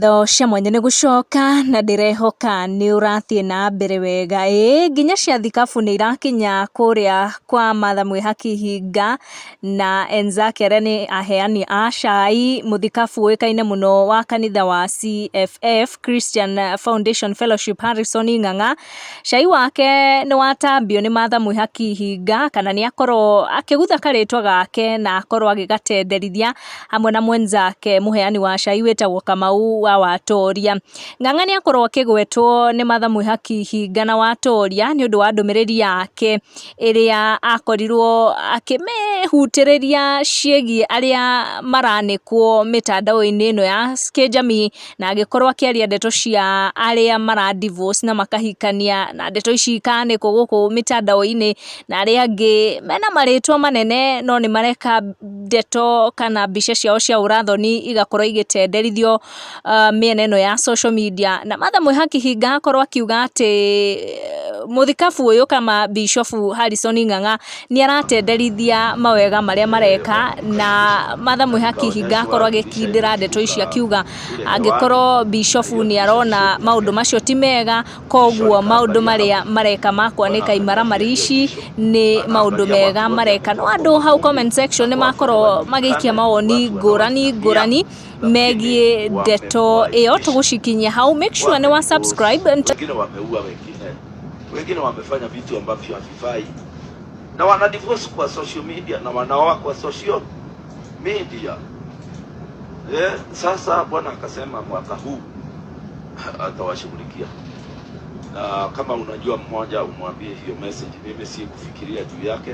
Tho cia mwanya nĩ gũcoka na ndĩrehoka nĩ ũrathiĩ na mbere wega. Ĩĩ nginya cia thikabu nĩ irakinya kũrĩa kwa Martha Mwĩhaki Hinga na enzake arĩa nĩ aheani a cai, mũthikabu ũĩkaine mũno wa kanitha wa CFF, Christian Foundation Fellowship, Harrison Ng'ang'a. Cai wake nĩ watambio nĩ Martha Mwĩhaki Hinga kana nĩ akorwo akĩgutha karĩtwa gake na akorwo agĩgatenderithia hamwe na mwenzake mũheani wa cai wĩtagwo Kamau wa Watoria. Ng'ang'a nĩ akorwo akĩgwetwo nĩ Martha Mwĩhaki Hinga na Watoria nĩ ũndũ wa ndũmĩrĩri yake ĩrĩa akorirwo akĩmĩhutĩrĩria ciĩgiĩ arĩa maranĩkwo mĩtandao-inĩ ĩno ya kĩjamii, na agĩkorwo akĩaria ndeto cia arĩa mara divorce na makahikania, na ndeto ici ikanĩkwo gũkũ mĩtandao-inĩ, na arĩa angĩ mena marĩtwa manene no nĩ mareka ndeto kana mbica ciao cia ũrathoni igakorwo igĩtenderithio mĩena ĩno ya social media. Na Martha Mwĩhaki Hinga akorwo akiuga atĩ mũthikabu ũyũ kana Bishofu Harrison Ng'ang'a nĩ aratenderithia mawega marĩa mareka, na Martha Mwĩhaki Hinga akorwo agĩkindĩra ndeto ici akiuga angĩkorwo Bishofu nĩ arona maũndũ macio ti mega, koguo maũndũ marĩa mareka ma kwanĩka imaramari ici nĩ maũndũ mega mareka. No andũ hau comment section nĩ makorwo magĩikia mawoni ngũrani ngũrani megiĩ ndeto ĩyo. Tũgũcikinyia hau, make sure nĩ wa subscribe. Wengine wameua wengine, wengine wamefanya vitu ambavyo havifai, na wana divorce kwa social media na wanaoa kwa social media. Sasa Bwana akasema mwaka huu atawashughulikia, na kama unajua mmoja umwambie hiyo message. Mimi si kufikiria juu yake,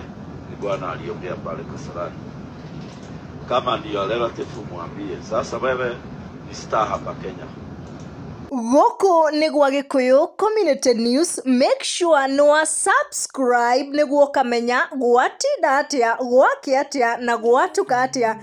ni Bwana aliongea pale Kasarani. Kama ndio relative umwambie. Sasa wewe ni star hapa Kenya. Gũkũ nĩ gwa Gĩkũyũ Community News. Make sure nĩ wa subscribe nĩguo ũkamenya gwatinda atĩa, gwakĩa atĩa na gwatuka atĩa.